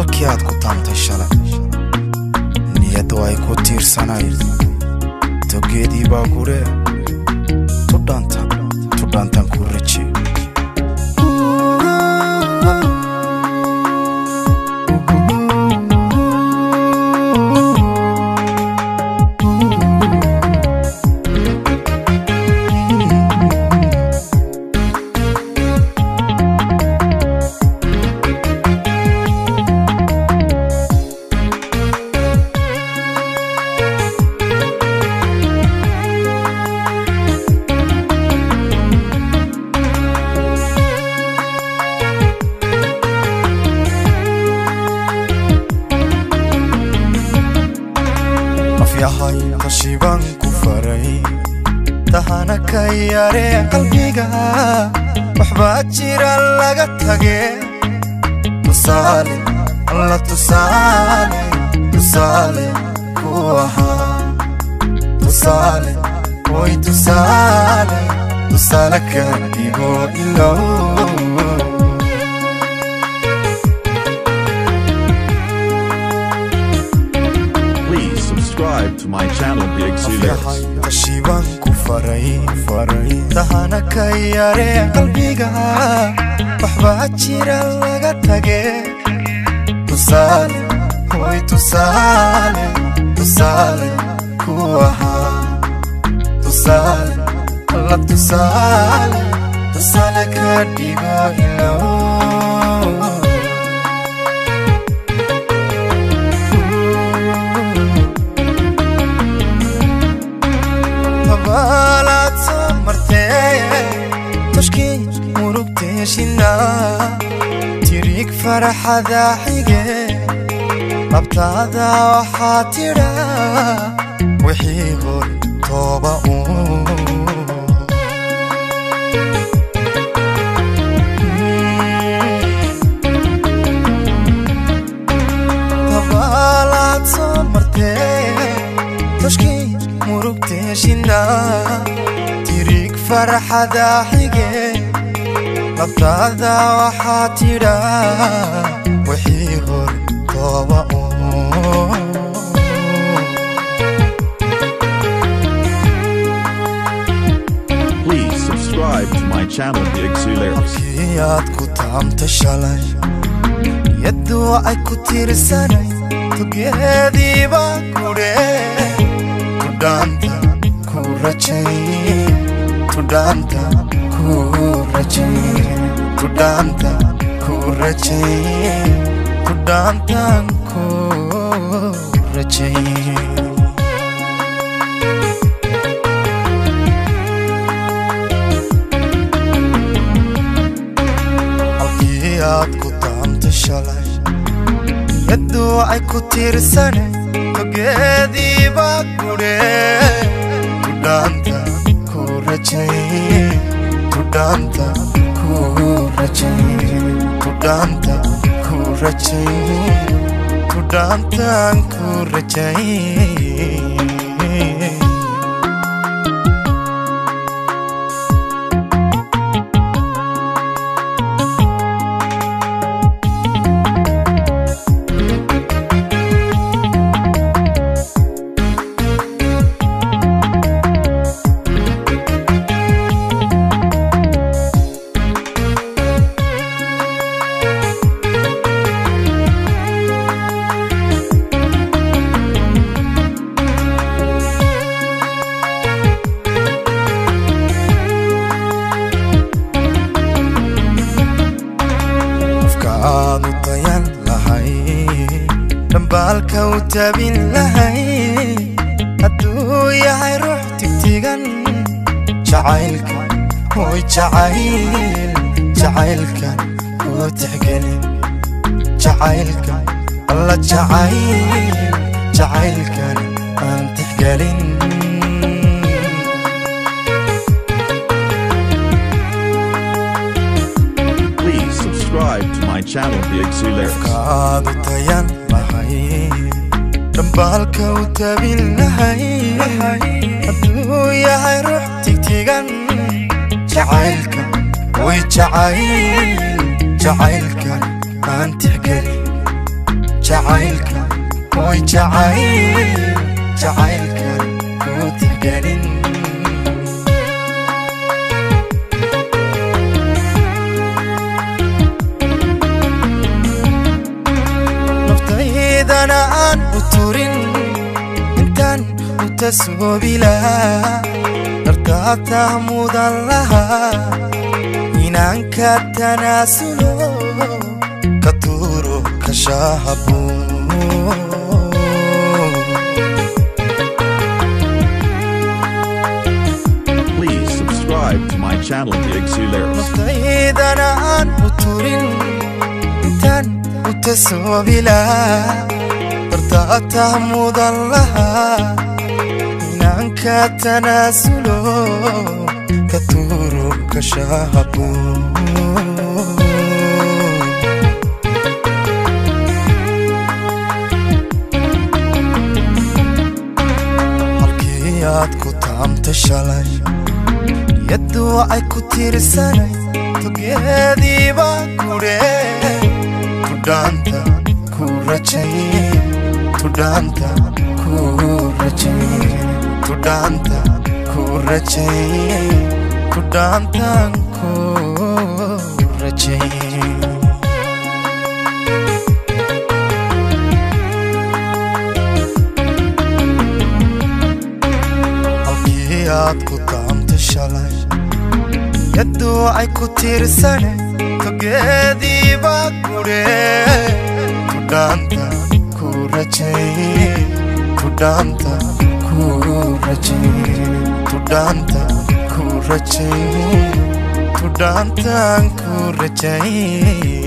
Halkii aad ku taamtay shalay, niyaddu ay ku tiirsanayd, togeedii baa guree, tudhaanta tudhaantaan ku raje. Nafyahay qashibaan ku faray, tahana ka yaree qalbiga, waxbaa jira laga tage. Tusaale alla tusaale, tusaale ku ahaa, tusaale oy tusaale, tusaale ka dhigo ilow. Please subscribe to my channel, Big C Lyrics. Afyahay qashibaan ku faray, tahana ka yaree qalbiga, waxbaa jira laga tage. Tusaale hoy tusaale, tusaale ku ahaa, tusaale alla tusaale, tusaale ka dhigo ilow. Tabaalaad soo martee, toshkii murugteeshina, tirig farxada xige, labtaada waxaa tidha wixii hore tooba uun. Tabaalaad soo martee, toshkii murugteeshina, tirig farxada xige, labtaada waxaa tidha wixii hore tooba uun. Please subscribe to my channel, Big C Lyrics. Halkii aad ku taamtay shalay, niyaddu ay ku tiirsanay, togeediiba guree, tudhaanta ku rajay, tudhaanta ku rajay, tudhaanta ku rajay, tudhaantaan ku rajay. Halkii aad ku taamtay shalay, niyaddu ay ku tiirsanay, togeediiba guree, tudhaanta ku rajay, tudhaanta ku rajay, tudhaanta ku rajay, tudhaantaan ku rajay. Qofka aad u dayan lahay, dhambaalka u tabin lahay, hadduu yahay ruux tigtigan, jacaylka hoy jacayl, jacaylkan ku tixgelin, jacaylka alla jacayl, jacaylkan aan tixgelin. Please subscribe to my channel, Big C Lyrics. Qofka aad u dayan lahay, dhambaalka u tabin lahay, hadduu yahay ruux tigtigan, jacaylka way jacayl, jacaylkan aan tixgelin, Jacaylka, hoy jacayl, jacaylka ku tixgelin. Naftaydana aan u turin intaan u tasoobi lahaa, dartaataa mudan lahaa inaan ka tanaasulo, ka tuuro kashahabuun. Please subscribe to my channel Dixie Lyrics. Naftaydana aan u turin intaan u tasoobi lahaa, dartaataa mudan lahaa inaan ka tanaasulo, ka tuuro kashahabuun. Halkii aad ku taamta shalay, niyaddu ay ku tiirsanay, togeediiba kudhe, tudhaanta ku rajay, tudhaanta ku rajay, tudhaanta ku rajay, tudhaantan ku rajay. Halkii aad ku taamta shalay, niyaddu ay ku tiirsanay, togeediiba kudhe, tudhaanta ku rajay, tudhaanta ku rajay, tudhaanta ku rajay, tudhaantan ku rajay.